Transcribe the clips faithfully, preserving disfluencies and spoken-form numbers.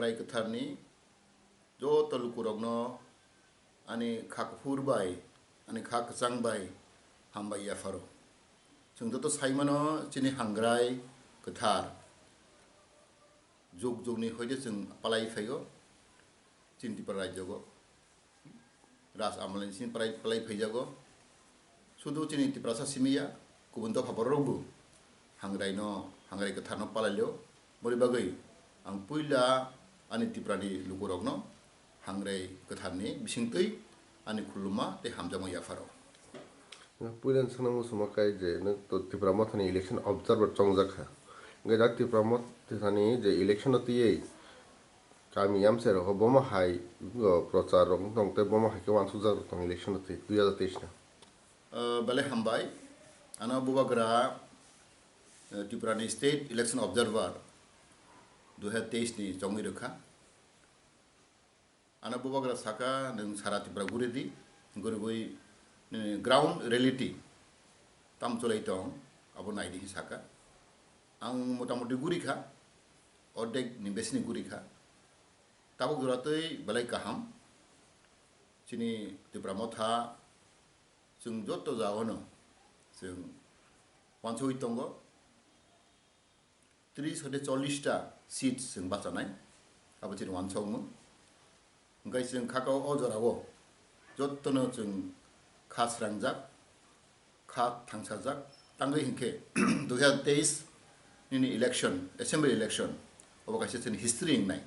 Bai kwtharni joto lukurokno ani kha kuphur bai, ani kha kwchang bai hambai yapharo. Chwng joto sai mano chini hangrai kwthar jug jugni hoide chwng palai phaio chini Tripura rajyogo. Raj Amolni simi palai, palai phaijago. Sudu chini Tiprasa simi ya, kubun dopha bororokbo hangrai no, hangrai kwtharno palailio. Boni bagwi ang puila ani Tiprani lukurokno hangrai kwtharni bisingtwi ani khuluma tei hamjakma yapharo. Puila swngna muchungma kai je nwng to Tipra Mothani election observer chongjak kha. Hwnkhe jak Tipra Mothani je election o twiwi kami yamsai rok bomo hai, o, prochar rok wng tong tei bomo hai khe uansukjak rok tong election o twi dui hazar teis no. Uh, belai hambai. Ano bubagra, uh, Tripura ni State Election Observer dui hazar teis ni chongwi rwkha. Ano bubagra saka, "Nwng sara Tripura guri di, gurigwi, eh, ground reality tam chwlai tong, abo nai di," hinwi saka. Ang motamuti guri kha, ordek ni besi ni guri kha. Tabuk jora twi belai kaham. Chini Tipra Motha chwng joto jagano chwng wansugwi tongo. Tris hode chollish ta seat chwng bachanai, abo chini wansokmung. Hwnkhe chwng khakao o jorao jottono chwng kha srangjak, kha thangsajak. Tangwi hinkhe dui hazar teis nini election, assembly election, obo kaisa chini history wngnai.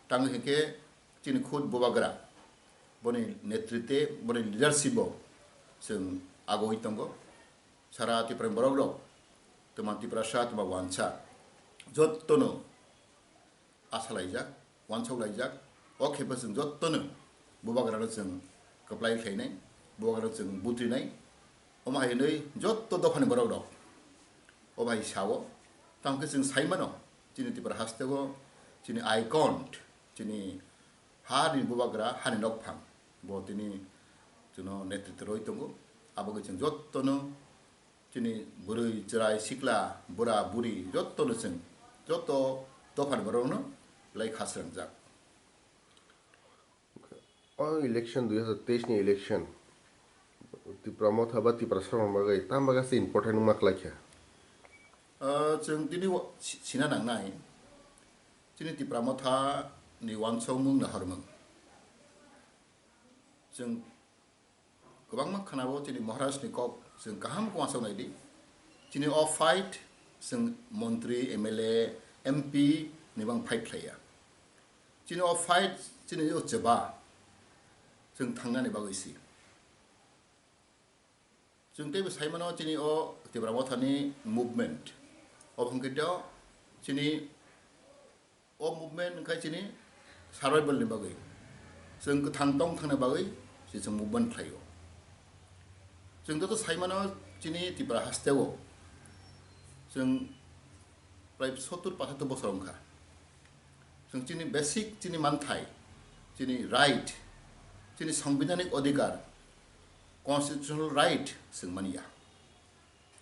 Tangwi hinkhe chini khud bubagra, boni netritwe, boni leadership o chwng agoi tongo. Sara Tiprani borok rok, twma Tiprasa, twma wansa, jottono asa laijak, wansok laijak. O khe bo chwng jottono bubagrano chwng kwplai khlainai, bubagrano chwng butrinai. Omo hai hwnwi jotto dophani borok rok o bai sao. Tamo khe chwng sai mano, chini Tripura hasteo chini icon, chini hani bubagra, hani nokphang, bo tini chwngno netritw rwi tongo. Abo khe chwng jottono chini bwrwi, chwrai, sikla, bura, buri, jottono chwng, joto dophani borokno belai kha srangjak. O election, dui hazar teis ni election, Tipra Motha ba Tiprasa rokni bagwi tam bagwi se important wngma kwlai kha? Ah, chwng tini wa-, si-, sina nangnai, chini Tipra Motha ni wansokmung nahormung. Chwng kwbangma khanao chini Maharaj ni kok chwng kaham khe uansuk nai di. Chini o fight chwng montri, M L A, M P ni bang fight khlaiya. Chini o fight chini o chwba chwng thangnani bagwi si. Chwng teibo sai mano chini o Tipra Mothani movement. Obo hwnkhe to chini o movement wngkha chini survival ni bagwi. Chwng kwthang tong thangna bagwi se chwng movement khlaio. Chwng joto sai mano chini Tripura hasteo chwng prai sottur pachattur bosor wngkha. Chwng chini basic chini manthai, chini right, chini sangbidhanik odhikar, constitutional right chwng manya.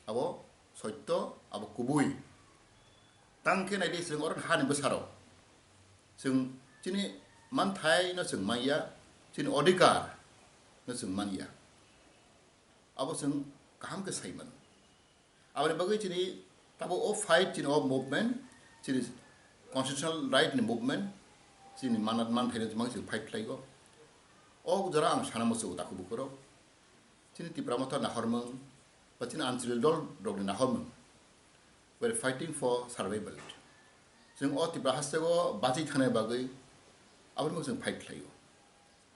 Abo soitto, abo kubui. Tang khe nai di, chwng oro hani bwsarok chwng chini manthai no chwng manya, chini odhikar no chwng manya. Abo chwng kaham khe sai mano. Aboni bagwi chini tabo o fight, chini o movement, chini constitutional right ni movement, chini manat manthai no chwng fight khlaigo. O jora ang sana muchungo takhuk bukhurok. Chini Tipra Motha nahormung, ba chini Anchalik dol rokni nahormung. We are fighting for survival. Chwng o Tipra hasteo bachwi thangnai bagwi aboni bagwi chwng fight khlaio.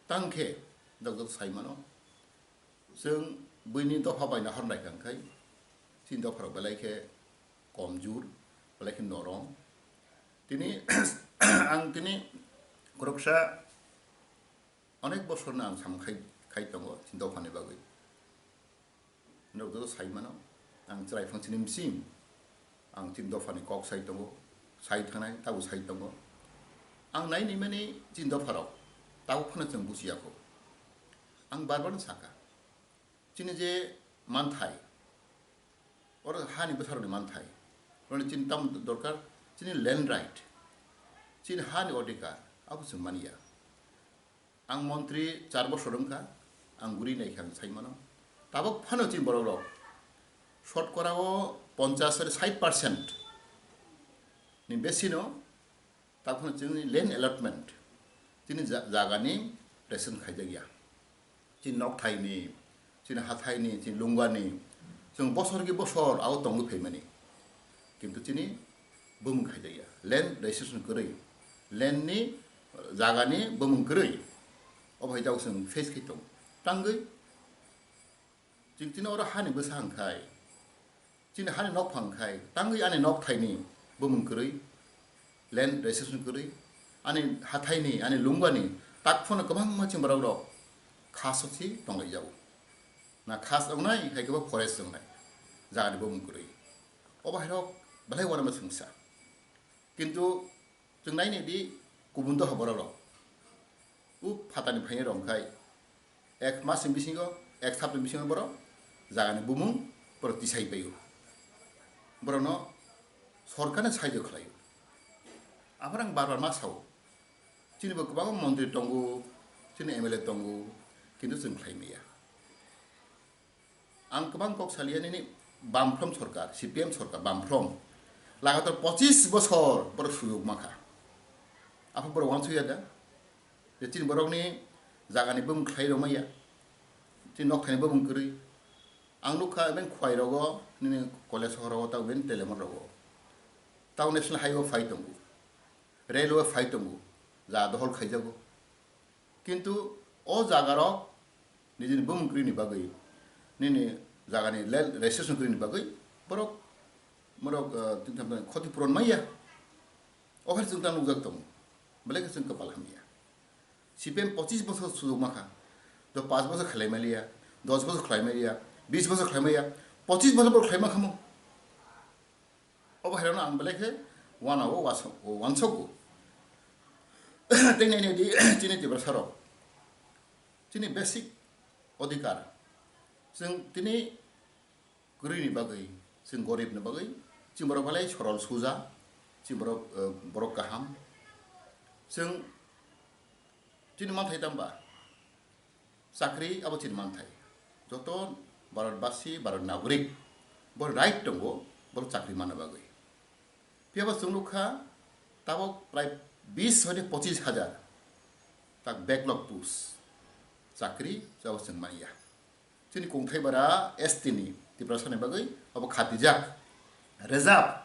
Tang khe, jok jok sai mano, chwng buini dopha bai nahor nai kha, hwnkhe chini dopharok belai khe komjur, belai khe norom. Tini, ang tini khoroksa onek bosorno ang samung khai, khai tongo chini dophani bagwi. Norok joto sai mano, ang chwrai phang chini bisi ang chini dophani kok sai tongo, sai thangnai, tabuk sai tongo. Ang nai nai mani chini dopharok tabuk phano chwng buchiya kho. Ang bar bar no saka, chini je manthai, oro hani bwsarokni manthai, oro chini tamo dorkar, chini land right, Chini hani odhikar, abo chwng manya. Ang montri char bosor wngkha, ang guri naikha ang sai mano. Tabok phano chini borok rok shotkorao ponchas sari sait percent ni besino tabok phano chini land allotment, chini ja-, jagani restriction khaijak ya. Chini nokthaini, chini hathaini, chini lungani, chwng bosor ki bosor abo tongwi phaimani. Kintu chini bumung khaijakya, land registration kwrwi, land ni, jagani bumung kwrwi. Obo hai jagao chwng face khai tong. Tangwi chwng chini oro hani bwsa hwnkhai, chini hani nokphang khai, tangwi ani nokthaini bumung kwrwi, land registration kwrwi, ani hathaini, ani lungani, tak phano kwbangma chini borok rok khas osi tonglaijao. Na khas wngnai, hai khe bo forest wngnai, jagani bumung kwrwi. Obo hai rok belai uanama swngsa. Kintu chwng nai nai di, kubun doha borok rok. U phatani phainai rok khai ek mas ni bisingo, ek sapta ni bisingo borok jagani bumung borok tisai paio. Borokno sorkarni saijo khlaio. Aphar ang bar bar ma sao. Chini bo kwbangma montri tongo, chini M L A tongo, kintu chwng khlai maya. Ang kwbang kok salia nini Bamfront sorkar, C P M sorkar, Bamfront. Lagatar pochis bosor borok sujok makha. Aphar borok uansukya da? Je chini borokni jagani bumung khlai rwmaya, chini nokthaini bumung kwrwi. Ang nukha, even khwai rogo, nini college sohor rogo, tamo even telemon rogo. Tamo national highway phai tongo, railway phai tongo, ja dohol khaijago. Kintu o jaga rok nijini bumung kwrwini bagwi, nini jagani land registration kwrwini bagwi borok, borok, ah, tini tham khoti puron maya. Okhar chwng ta nukjak tongo. Belai khe chwng kwpal hamya. C P M pochis bosor sujok makha. Do panch bosor khlai maliya, dos bosor khlai maliya, bis bosor khlai maliya, pochis bosor bo khlai makhamo. Obo hai rokno ang belai khe uanao uansok-, uansogo. Tei nai nai di chini Tiprasa rok. Chini basic odhikar. Chwng tini kwrwini bagwi, chwng goribni bagwi, chini borok belai sorol suja, chini borok, eh, borok kaham. Chwng chini manthai tamba? Chakri abo chini manthai. Joto Bharatbasi, Bharat nagorik, bo right tongo, borok chakri manna bagwi. Phiyaba chwng nukha, tabok prai bis hoite pochis hajar tak backlog post, chakri jabo chwng manya. Chini kongthai bara S T ni Tiprasa ni bagwi abo khatijak, reserve.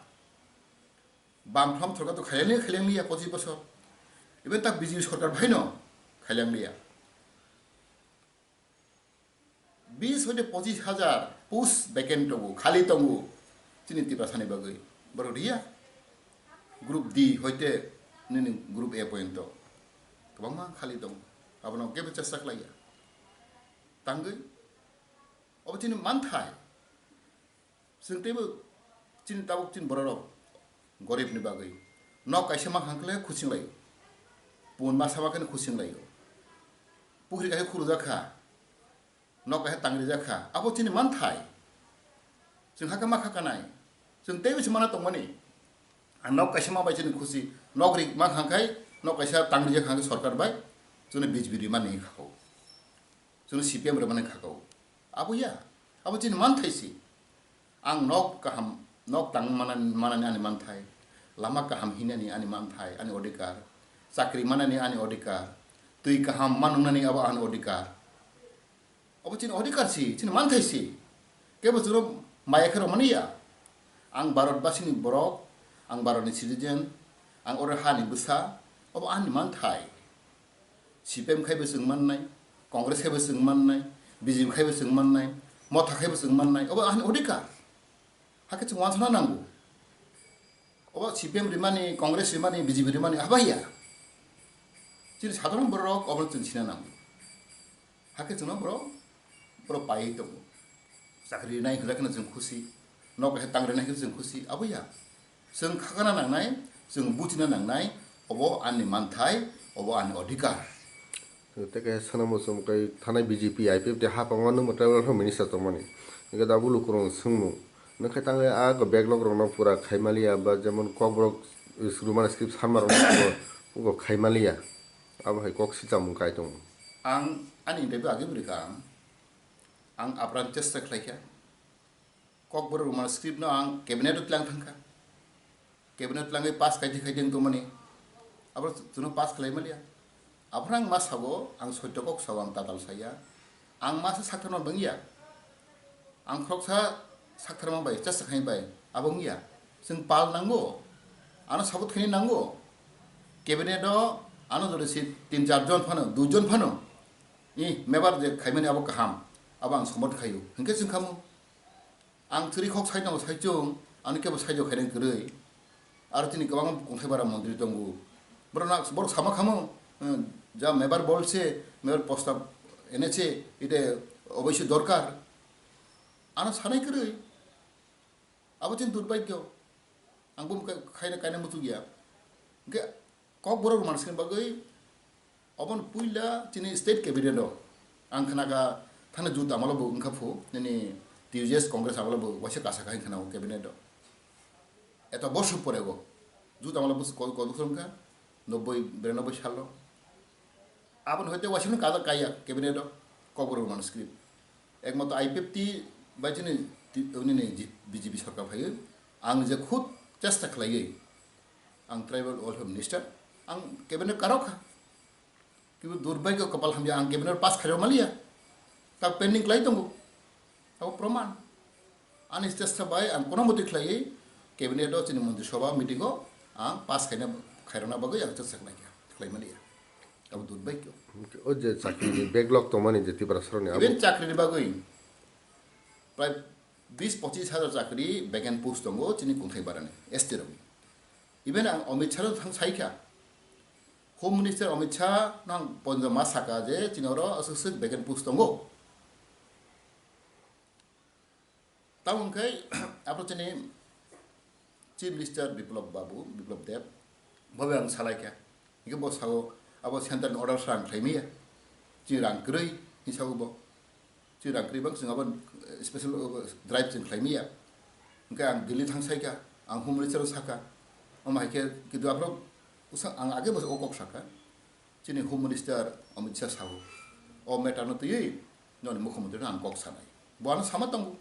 Bamfront sorkar to khailangli, khailanglia pochis bosor. Even tak B J P sorkar bhaino khailanglia. Bis hoite pochis hajar post vacant tongo, khali tongo. Chini Tiprasa ni bagwi. Borok riya. Group D hoite nini group A pointo. Kwbangma khali tongo. Abono kebo chesta khlaiya. Tangwi. Obo chini manthai. Chwng teibo chini tabuk chini bororok goribni bagwi nok kaisa mankha hwnkhe khusing laio. Pun masa mankhe khusing laio. Pukhri kaisa khulujak kha, nok kaisa tangrijak kha, abo chini manthai. Chwng hakhe ma kha kanai, chwng teibo se mana tongmani. Ang nok kaisa ma bai chini khusi, nok ri mankha khai, nok kaisa tangrijak kha khe sorkar bai, chwngno B J P rimani kha kho. Chwngno C P M rimani kha kho. Abo ya, abo chini manthai se. Ang nok kaham, nok tang manani, manani ani manthai, lama kaham hinani ani manthai, ani odhikar, chakri manani ani odhikar, twi kaham ma nungnani abo ani odhikar. Abo chini odhikar se, chini manthai se. Kebo chwngno maya khe rwmani ya. Ang Bharatbasini borok, ang Bharatni citizen, ang oro hani bwsa, abo ani manthai. C P M khai bo chwng mannai, Congress khai bo chwng mannai, B J P khai bo chwng mannai, Motha khai bo chwng mannai, obo ani odhikar. Hakhe chwng uansukna nango. Obo C P M rimani, Congress rimani, B J P rimani, abo ya. Chini sadharon borok obo chwng sina nango. Hakhe chwngno borok, borok paiwi tongo. Chakri rinai hwnjak kheno chwng khusi, nok kaisa tang rinai kheno chwng khusi, abo ya. Chwng khakana nangnai, chwng buchina nangnai, obo ani manthai, obo ani odhikar. Tei kaisa sana muchung kai thanai B J P, I P F T hapang o nwng bo tribal affairs minister tongmani. Hwnkhe abo lukurokno swngmung. Nwng khe tangwi a backlog rokno pura khaimaliya ba jemon Kokborok Roman script sanma rok bo khaimaliya. Abo hai kok sichamung kai tongo. Ang ani interview age bwrwi kha ang. Ang apran chesta khlai kha. Kokborok Roman script no ang cabinet o tlang thangkha. Cabinet tlangwi pass khai di khai di wng tongmani. Abo chuno pass khlai maliya. Aphano ang ma sago, ang soito kok sao, ang tatal saya. Ang ma se saktharma bangya. Ang khoroksa saktharma bai, chesta khai bai, abo wngya. Chwng pal nango. Ano sabot khaini nango. Cabinet o ano jodi si tin char jon phano, dui jon phano. I mebar je khaimani abo kaham. Abo ang somot khaio. Hinkhe chwng khamu. Ang chwri khok sai tongo saichung, ano kebo saijo khainai kwrwi. Aro chini kwbangma kongthai bara montri tongo. Borok na, borok sama khamu, eh, ja mebar bolse, mebar posta enese, ite oboisyo dorkar. Ano sanai kwrwi. Abo chini durbhagyo. Ang bo khaina kaina muchukya. Hwnkhe Kokborok Roman script bagwi oboni puila chini state cabinet o ang khna kha thani jut amalo bo wngkha phu nini T U J S Congress amalo bo waisa kasa khai khna o cabinet o. Eto bosor pore go jut amalo bo kol kol wngkha nobboi biranoboi salo. Aboni hoite waisa no kaja kaiya cabinet o Kokborok Roman script. Ekmato I P F T bai chini ti-, nini B J P sorkar phaiwi ang je khud chesta khlaiwi ang tribal welfare minister, ang cabinet karok kha. Kibu durbhagyo kopal hamya ang cabinet pass khairok maliya. Tak pending khlai tongo. Abo proman. Ani chesta bai ang kono moti khlaiwi cabinet o chini montri sabha meeting o ang pass khaina, khairokna bagwi ang chesta khlai kha, khlai maliya. Abo durbhagyo. O je chakri ni backlog tongmani je Tripura sorokni abo. Even chakri ni bagwi prai bis pochis hajar chakri vacant post tongo chini kongthai barani S T rokni. Even ang Amit Shah no thang sai kha. Home Minister Amit Shah no ang ponjama saka je chini oro aswk swk vacant post tongo. Tamo hwnkhe abo chini Chief Minister Biplab Babu, Biplab Deb, bobo ang salai kha. Hingke bo sao, abo central ni order srang khlai maya. Chini rang kwrwi, hing sao bo. Chini rang kwrwi bang chwng abo, eh, special, eh, drive chwng khlai maya. Hingke ang Delhi thang sai kha, ang Home Minister saka. Omo hai khe, kintu aphuru bwswk ang age bwswk o kok saka. Chini Home Minister Amit Shah sao. O matter no twiwi noni Mukhyamantri no ang kok sanai. Bo ano sama tongo.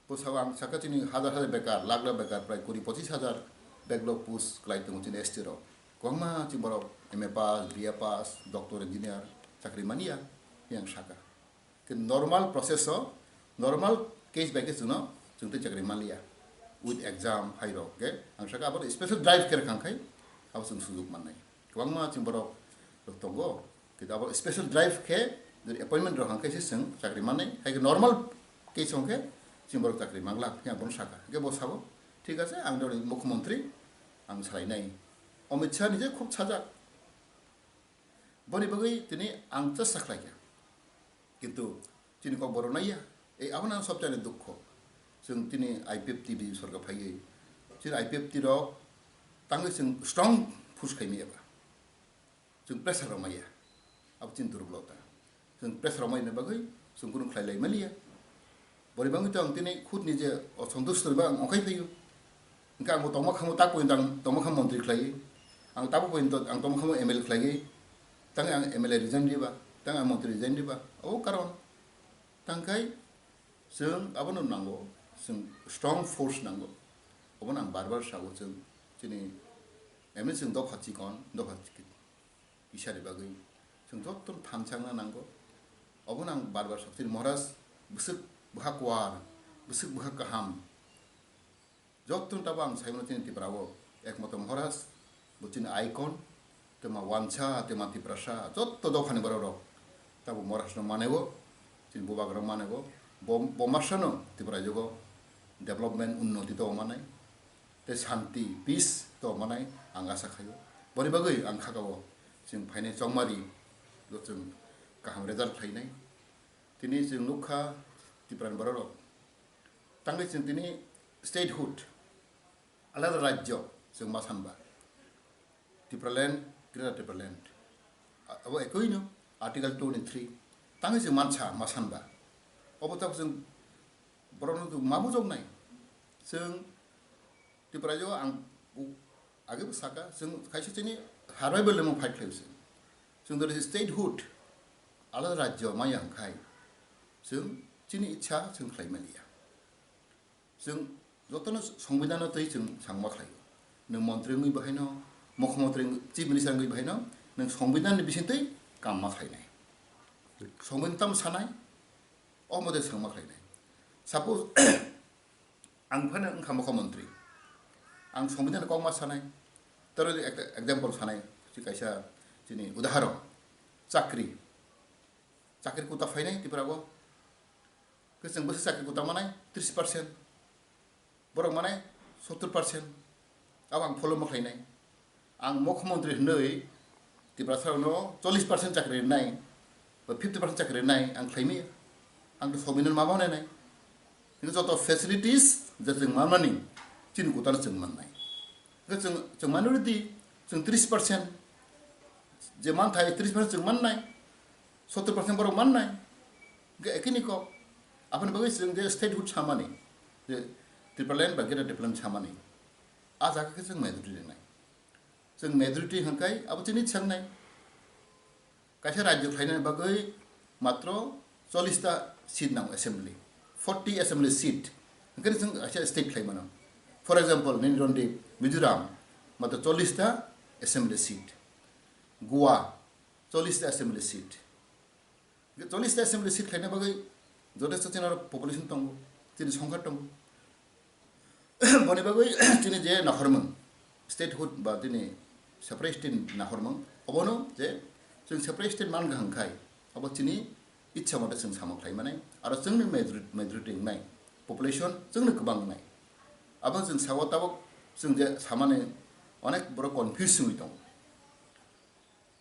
Bwsao ang saka chini hajar hajar bekar, lakh lakh bekar, prai kuri pochis hajar backlog post kwlai tongo chini S T rok. Kwbangma chini borok M A pass, B A pass, doctor, engineer chakri mania, yang saka. Khe normal process o, normal case by case no chwng tei chakri manliya. With exam, hai rok, okay? Ang saka abo special drive khe rwkha khai, abo chwng sujuk mannai. Kwbangma chini borok rok tongo, kintu abo special drive khe, jodi appointment rok hang khe se chwng chakri mannai, hai khe normal case hong khe chini borok chakri manglak, hingke ang bono saka. Hingke bo sabo, "Thik ache, ang jodi mukhyamantri, ang salainai." Amit Shah ni je khub sajak. Boni bagwi tini ang chesta khlai kha. Kintu chini kok borok naiya, ei abono ang sobchani dukho. Chwng tini I P F T B sorkar phaiwi, chini I P F T rok tangwi chwng strong force khaimaya ba. Chwng pressure rok maya. Abo chini durbolota. Chwng pressure rok maina bagwi chwng kunu khlai lai maliya. Bori bangwi to ang tini khud ni je osontusto ba ang ongkhai phaio. Hingke ang bo tongma khamu tak pointo ang tongma khamu montri khlaiwi. Ang tabo pointo ang tongma khamu M L A khlaiwi. Tang ang M L A resign riba, tang ang montri resign riba. Abo karon. Tangkai chwng abono nango, chwng strong force nango. Obono ang bar bar sago chwng chini M L A chwng dopha chikon, dopha chikon. Kisani bagwi chwng jotono thansa wngna nango. Obono ang bar bar sakha, chini Maharaj bwswk bwkha kwar, bwswk bwkha kaham. Jotono tabo ang saimano chini Tripura o ekmato Maharaj, bo chini icon, twma wansa, twma Tiprasa, joto dophani borok rok tabo Maharaj no manai o, chini bubagra manai o, bo, bo masano Tripura jogo development unnoti to manai. Tei shanti, peace to manai ang asa khaio. Boni bagwi ang khakao chwng phainai chongmari, bo chwng kaham result khlainai. Tini chwng nukha Tiprani bororok. Tangwi chwng tini statehood, alada rajyo chwng ma sanba. Tipraland, Greater Tipraland. A-, abo ekoino Article two ni three. Tangwi chwng mansa ma sanba. Obo tabuk chwng borokno ma bujoknai. Chwng Tripura o ang Bo age bo saka, chwng kaisa chini survival ni fight khlai se. Chwng dori statehood, alada rajyo maya hwnkhe, chwng chini ichha chwng khlai maliya. Chwng jotono songbidan no twi chwng sangma khlaio. Nwng montri wngwi bahaino, mukhyamantri wngwi, chief minister wngwi bahaino, nwng songbidan ni bisingtwi kamma khlainai. Songbidan tamo sanai, o mode sangma khlainai. Suppose, ang phano wngkha mukhyamantri, ang songbidan kokma sanai, toro ekta example sanai, si kaisa chini udaharon, chakri, chakri kuta phainai Tripura o, kwchwng bwswk chakri kuta manai tris percent, borok manai sottor percent, abo ang follow ma khlainai. Ang mukhyamantri hwnwi Tiprasarokno chollish percent chakri rwnai ba fifty percent chakri rwnai ang khlaimaya. Ang to sobinan ma manai nai. Hingke joto facilities je chwng manmani chini kutano chwng mannai. Hingke chwng, chwng minority, chwng tris percent je manthai tris percent chwng mannai, sottor percent borok mannai. Hingke ekini kok. Aboni bagwi chwng je statehood samani, je Tipraland ba Greater Tipraland samani, a jaga khe chwng majority rwnai. Chwng majority hwnkhai abo chini swngnai. Kaisa rajyo khlainani bagwi matro chollish ta seat nango assembly, forty assembly seat. Hwnkhe chwng kaisa state khlai mano. For example, nini Rondip, Mizoram, matro chollish ta assembly seat. Goa, chollish ta assembly seat. Chollish ta assembly seat khlaina bagwi jotesto chini oro population tongo, chini songkha tongo. Boni bagwi chini je nahormung, statehood ba chini separate state nahormung, obono je chwng separate state man kaham khai, abo chini ichha mote chwng samung khlai mani, aro chwngni majority, majority wngnai, population chwngni kwbang wngnai. Abo chwng sao tabuk chwng je samani onek borok confuse wngwi tongo.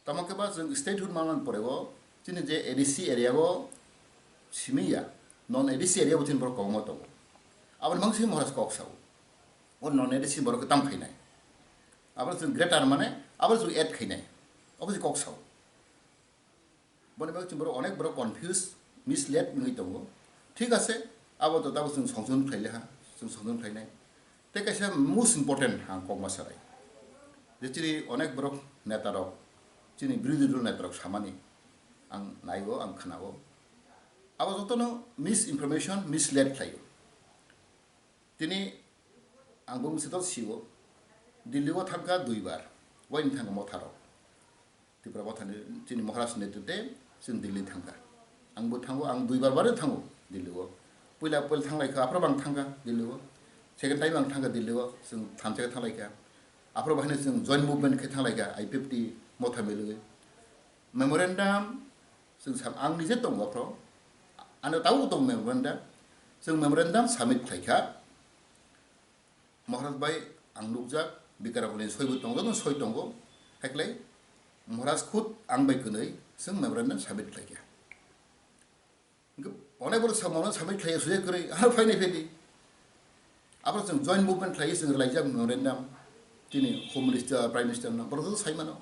Tamo khe ba chwng statehood manmani pore o chini je A D C area o simi ya, non A D C area bo chini borok kwbangma tongo. Aboni mangsi Maharaj kok sao. O non A D C borok khe tam khainai. Abo chwng greater mane abo chwng add khainai. Abo se kok sao. Boni bagwi chwng borok onek borok confuse, misled wngwi tongo. Thik ase, abo to tabo chwng songjon khlai le ha, chwng songjon khlainai. Tei kaisa most important ang kok ma sanai. Je chini onek borok neta rok, chini birodhi dol neta rok samani ang naigo, ang khnao. Abo jotono misinformation, misled khlaio. Tini ang bumung sitol sio, Delhi o thangkha duibar, waini thangkha motha rok. Tripura Mothani chini Maharaj ni netrite chwng Delhi thangkha. Ang bo thango, ang duibar bare thango Delhi o. Puila puila thanglai kha, aphro bang thangkha Delhi o. Second time ang thangkha Delhi o, chwng thansa khe thanglai kha. Aphro bahai chwng joint movement khe thanglai kha, I P F T motha milwi. Memorandum chwng sam, ang nije tongo aphro. Ano tabuk tongo memorandum. Chwng memorandum submit khlai kha. Maharaj bai ang nukjak, Bikaramani soi bo tongo, joto soi tongo, haiklai Maharaj khud ang bai kwnwi chwng memorandum submit khlai kha. Hwnkhe onek borok sa memorandum submit khlai ya, suya kwrwi, aro phainai phaidi. Abo chwng joint movement khlai, chwng rwlaijak memorandum, chini Home Minister, Prime Minister no, borok joto sai mano.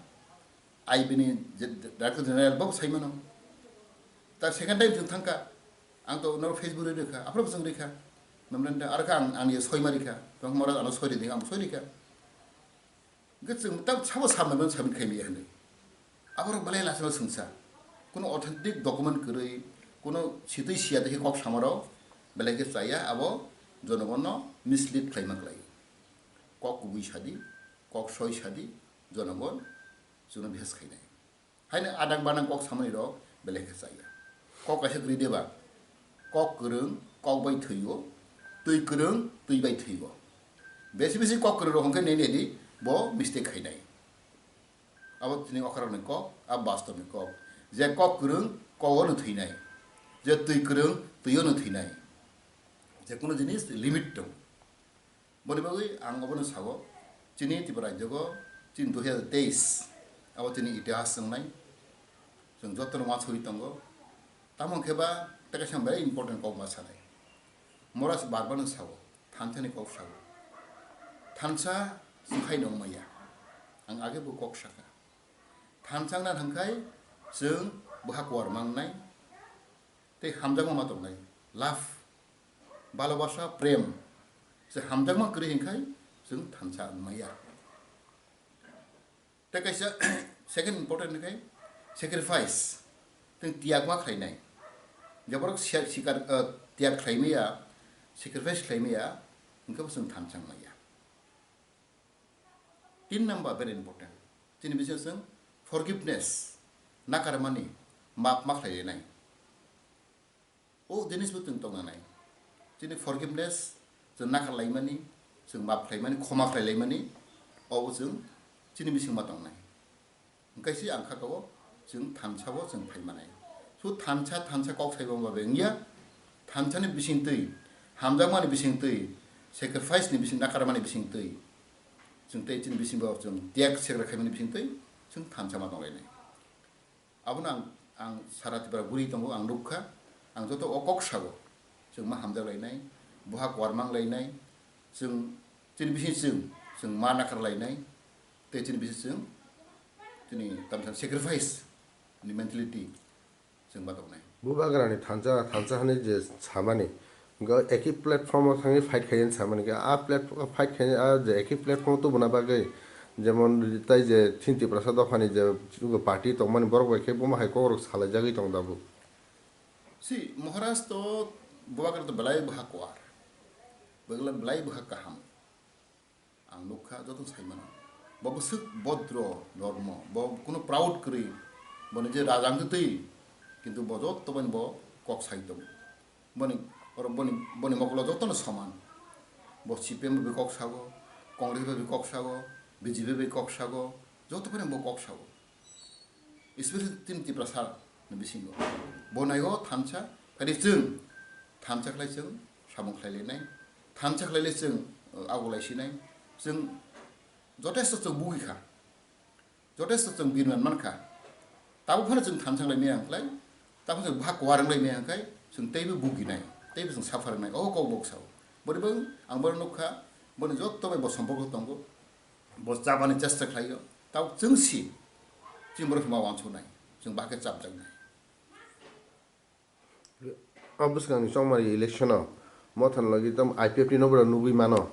I B ni je-, Director General bo sai mano. Ta second time chwng thangkha. Ang to norok Facebook ri rikha, aphro chwng rikha. Memorandum aro kha ang, ang ye soi ma rikha. Tong mora ano soi ri ding, ang soi rikha. Hwnkhe chwng ta sabo sa memorandum submit khai maya hinwi. Aborok belai lachima swngsa. Kuno authentic document kwrwi, kuno sitwi siya dekhe kok samarok belai khe chaya, abo jonogonno mislead khlaima klai. Kok kubui sadi, kok soi sadi, jonogon chwngno bihas khainai. Haino adang banang kok samani rok belai khe chaya. Kok kaisa kwrwi deba? Kok kwrwng, kok bai thwio, twi kwrwng, twi bai thwio. Besi besi kok kwrwng rok hwnkhe nini di bo mistake khainai. Abo tini okra ni kok, abo bastob ni kok. Je kok kwrwng, kok ono thwinai. Je twi kwrwng, twi ono thwinai. Je kuno jinis limit tong. Boni bagwi ang obono sao, chini Tripura rajyogo chini dui hajar teis abo chini itihas wngnai, chwng jotono uansugwi tongo. Tamo khe ba tei kaisa belai important kok ma sanai. Mora se bar bar no sao, thansa ni kok sao. Thansa chwng khai nong maya. Ang age bo kok saka. Thansa wngna thangkhai chwng bwha kuar mangnai. Tei hamjakma ma tongnai, love, bhalobasa, prem, se hamjakma kwrwi hinkhai chwng thansa wngmaya. Tei kaisa second important khe sacrifice, tei tiyagma khlainai. Jeborok sia-, sikar, eh, tiyag khlaimaya, sacrifice khlaimaya, hwnkhe bo chwng thansa wngmaya. Tin number very important. Chini bisingo chwng forgiveness, nakarmani, map ma khlailainai. O jinis bo chwng tongnanai. Chini forgiveness, chwng nakar laimani, chwng map khlaimani, khoma khlai laimani, obo chwng chini bisingo ma tongnai. Hwnkhe se ang kha kabo chwng thansa bo chwng phai manai. So thansa, thansa kok saibo ma bengya, thansani bisingtwi, hamjakmani bisingtwi, sacrifice ni bising, nakarmani bisingtwi, chwng tei chini bisingo chwng tiyag segra khaimani bisingtwi, chwng thansa ma tonglainai. Abono ang, ang sara Tripura guri tongo, ang nukha, ang joto o kok sago, chwng ma hamjak lainai, boha kuar mang lainai, chwng chini bising chwng, chwng ma nakar lainai, tei chini bising chwng, chini tamsa sacrifice ni mentality chwng ma tongnai. Bubagrani thansa, thansa hani je samani, Ga eki platform o thangwi fight khaiyani samani khe, a platform fight khaiyani, a je eki platform o tubuna bagwi, jemon tai je chini Tiprasa dophani je party tongmani borok bai khe bomo hai kokrok salaijagwi tong tabuk. Si Maharaj to Bubagra to belai bwha kuar, belai, belai bwha kaham. Ang nukha joto sai mano. Bo bwswk bodro normo, bo kuno proud kwrwi, boni je rajang twi, kintu bo joto bani bo kok sai tongo. Boni, oro boni, boni mokolo jotono soman. Bo C P M bai kok sago, Congress bai kok sago, B J P bai kok sago, joto bani bo kok sago. Especially chini Tiprasa ni bisingo. Bo naigo thansa, phai chwng thansa khlai chwng samung khlai lainai, thansa khlai le chwng, uh, ago lai sinai, chwng jotesto chwng bugwi kha, jotesto chwng birman man kha. Tabuk phano chwng thansa lai maya khlai, tabuk chwng bha kuar lai maya khlai, chwng teibo buginai, teibo chwng suffer nai, o kok bok sao. Bori bang ang boro nukha, boni jotto bai bo somporko tongo. Bo chabani chesta khlaio, tabuk chwng si, chini borok ma wansuknai, chwng bahai khe chapjaknai. O bwskangni chongmani election o Mothan logi tamo I P F T no bwrwi nugwi mano.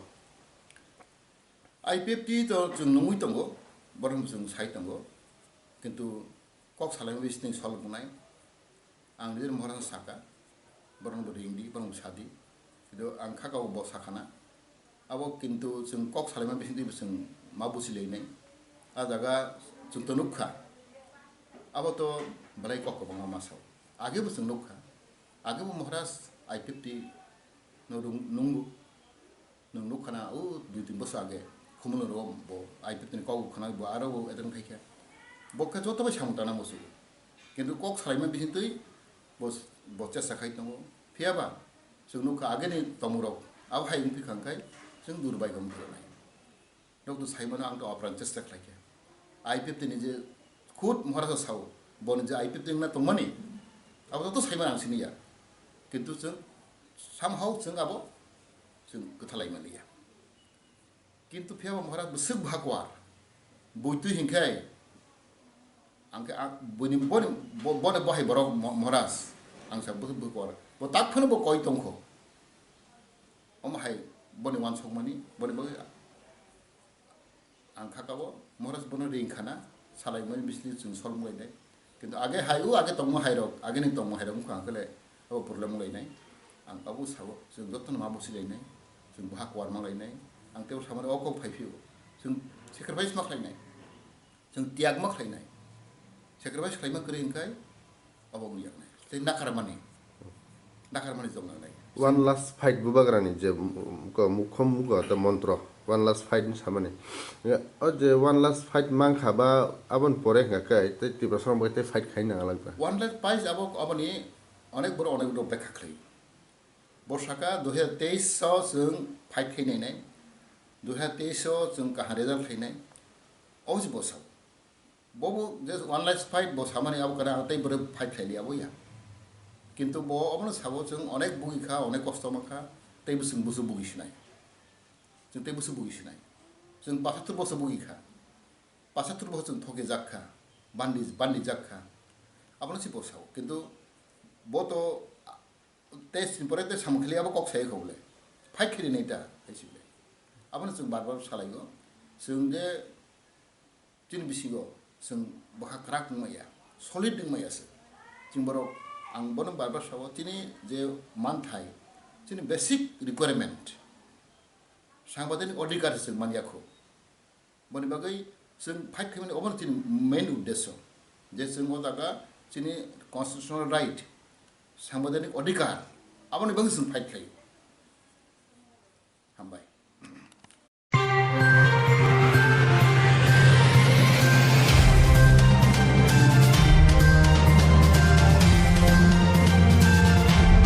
I P F T to chwng nungwi tongo, borok chwng sai tongo, kintu kok salaimani bising solve wngnai. Ang nini Maharaj saka, borok bo ring di, borok bo sadi. Kintu ang kha kabo bo sakha na. Abo kintu chwng kok salaima bising twi bo chwng ma busi lainai. A jaga chwng to nukha. Abo to belai kok kwbangma ma sao. Age bo chwng nukha. Age bo Maharaj I P F T no rung-, nungo. Nwng nukha na, o dui tin bosor age, Khumulwng rogo bo I P F T ni kok khwnai bo aro bo attend khai kha. Bo khe joto bai samung tangna muchungo. Kintu kok salaima bising twi bo, bo chesta khai tongo. Phiya ba, chwng nukha ageni tongmung rok, abo hai wngphi kha hwnkhe chwng dur bai khe wngphi rwnai. Nok to sai mano ang to apran chesta khlai kha. I P F T ni je khud Maharaj sao, boni je I P F T wngna tongmani, abo joto sai mano ang siniya. Kintu chwng somehow chwng abo chwng kwthalai manliya. Kintu phiya bo Maharaj bwswk bha kuar. Buitwi hinkhe ang khe ang buini boni bo-, boni bohai borok Mo-, Maharaj ang sa bwswk bha kuar. Bo tak phano bo koi tongkho. Omo hai boni wansukmani, boni bagwi ang kha kabo Maharaj bono ring khana, salaimani bisni chwng solmung lainai. Kintu age hai o age tongma hai rok, age ni tongma hai rok wngkha hwnkhe le abo problem wng lainai. Ang abo sabo, chwng jotono ma busi lainai, chwng boha kuar ma lainai. Ang teibo samani o kok phai phio, chwng sacrifice ma khlainai, chwng tiyag ma khlainai. Sacrifice khlaima kwrwi hwnkhe abo wng yaknai. Tei nakarmani, nakarmani tong nangnai. One last fight bubagrani je, mm, ko mukhom mugo ta montro, one last fight ni samani. Ya, o je one last fight mankha ba aboni pore hwnkha khe tei Tiprasa rok bai tei fight khai nang alak ba. One last fight abo, aboni onek borok onek rok bekha khlai. Bo saka dui hazar teis o chwng fight khai nainai, dui hazar teis o chwng kaham result khainai. O se bo sao. Bo bo je one last fight bo samani abo kana tei bwrwi fight khaili abo ya. Kintu bo obono sabo chwng onek bugi kha, onek kosto mankha, tei bo chwng busu bugi sinai. Chwng tei busu bugi sinai. Chwng pasatur boso bugi kha. Pasatur boso chwng thoke jak kha. Bandi, bandi jak kha. Abono si bo sao. Kintu bo to tei sini pore tei samung khali abo kok sai kha bole. Fight khali nai ta, hai si bole. Abono chwng bar bar salai go. Chwng je Chini bisingo chwng bwkha kwrak wngmaya, solid wngmaya se. Chwng borok, ang bono bar bar sao, chini je manthai, chini basic requirement, sangbidanik odhikar se chwng manya kho. Boni bagwi chwng fight khaimani obono chini main uddesyo, je chwng o jaga chini constitutional right, sangbidanik odhikar, aboni bagwi chwng fight khlai.